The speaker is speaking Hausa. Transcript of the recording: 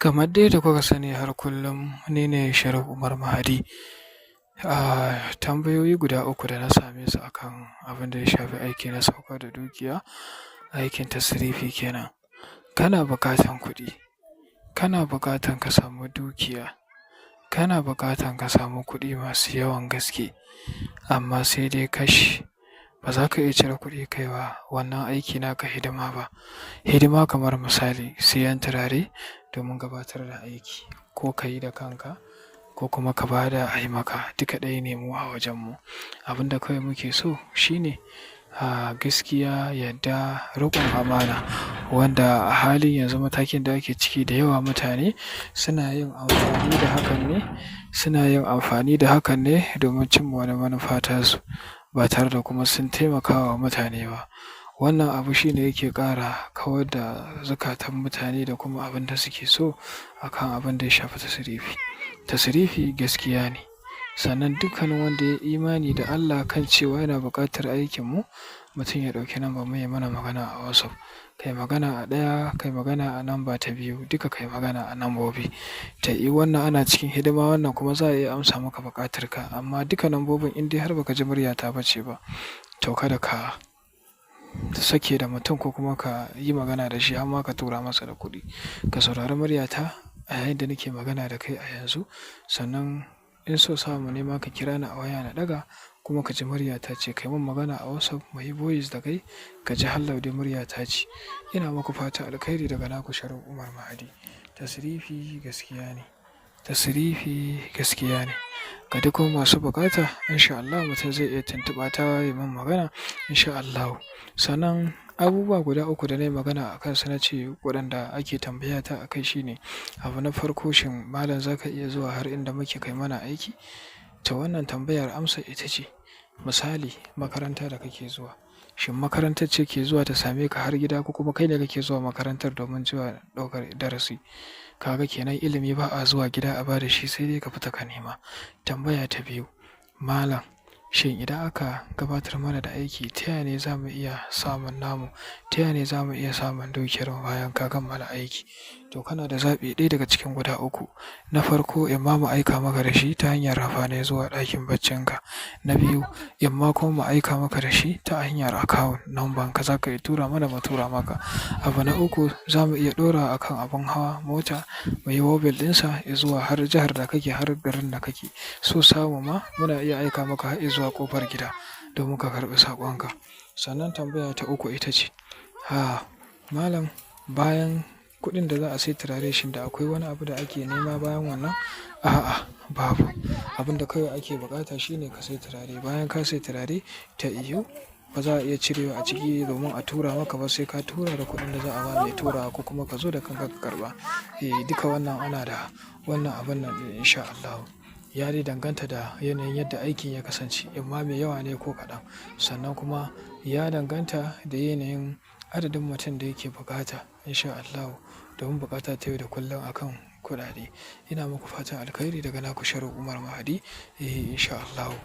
Kamar dai da kuka sani har kullum ni ne Sharif Umar Mahadi. Tambayoyi guda uku da na same su akan abin da ya shafi aiki na sauka da dukiya, aikin tasrifi kenan. Kana buƙatan kuɗi, kana buƙatan ka samu dukiya, kana buƙatan ka samu kuɗi masu yawan gaske, amma sai dai kash, ba za ka iya cire kuɗi kai wa wannan aiki naka hidima ba. Hidima kamar misali siyan turare domin gabatar da aiki, ko ka yi da kanka ko kuma ka ba da a yi maka, duka ɗaya ne mu a wajenmu. Abin da kawai muke so shine gaskiya, yadda, riƙon amana, wanda a halin yanzu matakin da ake ciki da yawa mutane suna yin amfani da hakan ne, suna yin amfani da hakan ne domin cimma wani manufa tasu ba tare da kuma sun taimakawa mutane ba. Wannan abu shine yake ƙara kawar da zukatan mutane da kuma abin da suke so akan abin da ya shafi tasrifi. Tasrifi gaskiya ne. Sannan dukkanin wanda ya yi imani da Allah kan cewa yana buƙatar aikinmu, mutum ya ɗauki lambar mu ya mana magana a WhatsApp. Kai magana a ɗaya, kai magana a lamba ta biyu, duka kai magana a lambobi. Ta yiwu wannan ana cikin hidima, wannan kuma za a iya amsa maka buƙatarka. Amma duka lambobin in dai har ba ka ji muryata ba ce ba, to kada ka sake da mutum ko kuma ka yi magana da shi har ma ka tura masa da kuɗi. Ka saurari muryata a yayin da nake magana da kai a yanzu. Sannan in so samu ne ma ka kira ni a waya na ɗaga kuma ka ji muryata ce. Kai mun magana a WhatsApp muyi voice da kai, ka ji hallau dai muryata ce. Ina muku fatan alkhairi daga naku Sharif Umar Mahadi. Tasrifi gaskiya ne. Tasrifi gaskiya ne. Ga duk kuma masu buƙata, in sha Allah mutum zai iya tuntuɓa ta ya min magana in sha Allahu. Sannan abubuwa guda uku da na yi magana a kansu na ce waɗanda ake tambaya ta a kai shine, abu na farko, shin malam za ka iya zuwa har inda muke kai mana aiki? To wannan tambayar amsa ita ce, misali makaranta da kake zuwa. Shin makarantar ce ke zuwa ta same ka har gida ko kuma kai ne kake zuwa makarantar domin zuwa ɗaukar darasi? Kaga kenan ilimi ba a zuwa gida a ba da shi, sai dai ka fita ka nema. Tambaya ta biyu, malam, shin idan aka gabatar mana da aiki, ta yaya ne za mu iya samun namu? Ta yaya ne za mu iya samun dukiyar mu bayan ka kammala aiki? To kana da zaɓi ɗaya daga cikin guda uku. Na farko, imma mu aika maka da shi ta hanyar rafane zuwa ɗakin baccinka. Na biyu, imma kuma mu aika maka da shi ta hanyar account number ka, za ka iya tura mana mu tura maka. Abu na uku, za mu iya ɗora a kan abin hawa mota muyi waybill ɗinsa zuwa har jihar da kake, har garin da kake. So samu ma muna iya aika maka har izuwa ƙofar gida domin ka karɓi saƙonka. Sannan tambaya ta uku ita ce, malam, bayan kuɗin da za a sai turare, shin da akwai wani abu da ake nema bayan wannan? A'a, babu. Abin da kawai ake buƙata shine ka sai turare. Bayan ka sai turare, ta yiwu ba za a iya cirewa a ciki domin a tura maka ba, sai ka tura da kuɗin da za a ba mai turawa ko kuma ka zo da kanka ka karɓa. Eh, duka wannan ana da wannan abun nan in sha Allahu. Ya dai danganta da yanayin yadda aikin ya kasance, imma mai yawa ne ko kaɗan. Sannan kuma ya danganta da yanayin adadin mutum da yake bukata in sha Allahu domin bukata ta yau da kullum akan kuɗaɗe. Ina muku fatan alkhairi daga naku Sharif Umar Mahadi. Eh, in sha Allahu.